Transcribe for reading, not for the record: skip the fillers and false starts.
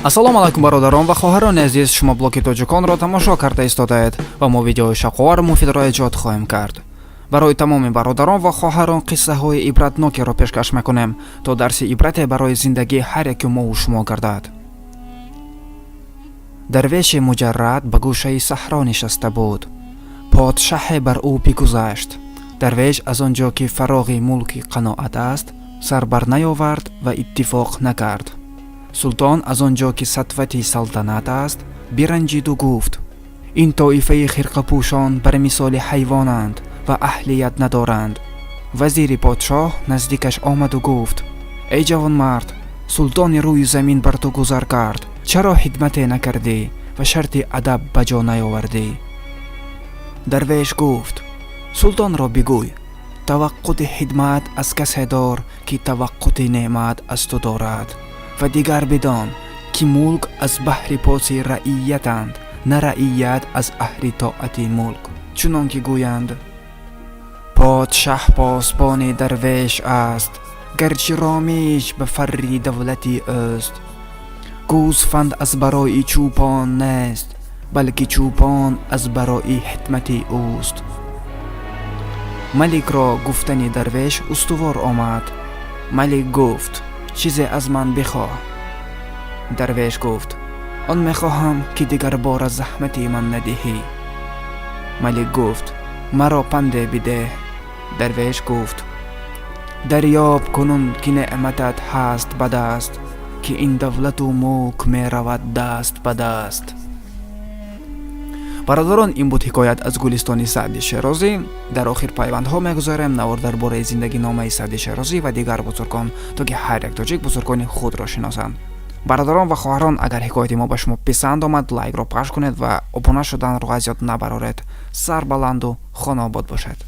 Ассалому алайкум, бародарон ва хоҳарони азиз! Шумо блоги тоҷиконро тамошо карда истодаед ва мо видеои шавқовару муфидро эҷод хоҳем кард. Барои тамоми бародарон ва хоҳарон қиссаҳои ибратнокеро пешкаш мекунем, то дарси ибрате барои зиндагии ҳар яки мову шумо гардад. Дарвеши муҷаррад ба гӯшаи саҳро нишаста буд. Подшаҳе бар ӯ бигузашт. Дарвеш аз он ҷо ки фароғи мулки қаноат аст, сар бар наёвард ва иттифоқ накард. Султон аз он ҷо ки сатвати салтанат аст, биранҷиду гуфт: «Ин тоифаи хирқапӯшон бар мисоли ҳайвонанд ва аҳлият надоранд». Вазири подшоҳ наздикаш омаду гуфт: «Эй ҷавонмард, султони рӯи замин бар ту гузар кард, чаро хидмате накардӣ ва шарти адаб ба ҷо наёвардӣ?» Дарвеш гуфт: «Султонро бигӯй: таваққути хидмат аз касе дор, ки таваққути неъмат аз ту дорад, ва дигар бидон, ки мулк аз баҳри поси раиятанд, на раият аз аҳри тоати мулк. Чунон ки гӯянд: подшаҳ посбони дарвеш аст, гарчи ромиш ба фарри давлати ӯст. Гӯсфанд аз барои чӯпон нест, балки чӯпон аз барои хидмати ӯст». Маликро гуфтани дарвеш устувор омад. Малик гуфт: «Чизе аз ман бихоҳ». Дарвеш гуфт: «Он мехоҳам, ки дигарбора заҳмати ман надиҳӣ». Малик гуфт: «Маро панде бидеҳ». Дарвеш гуфт: «Дарёб кунун, ки неъматат ҳаст ба даст, ки ин давлату мулк меравад даст ба даст». Бародарон, ин буд ҳикоят аз Гулистони Саъди Шерозӣ. Дар охир пайвандҳо мегузорем навор дар бораи зиндагиномаи Саъди Шерозӣ ва дигар бузургон, то ки ҳар як тоҷик бузургони худро шиносанд. Бародарон ва хоҳарон, агар ҳикояти мо ба шумо писанд омад, лайкро пахш кунед ва обуна шуданро аз ёд набароред. Сарбаланду хонаобод бошед.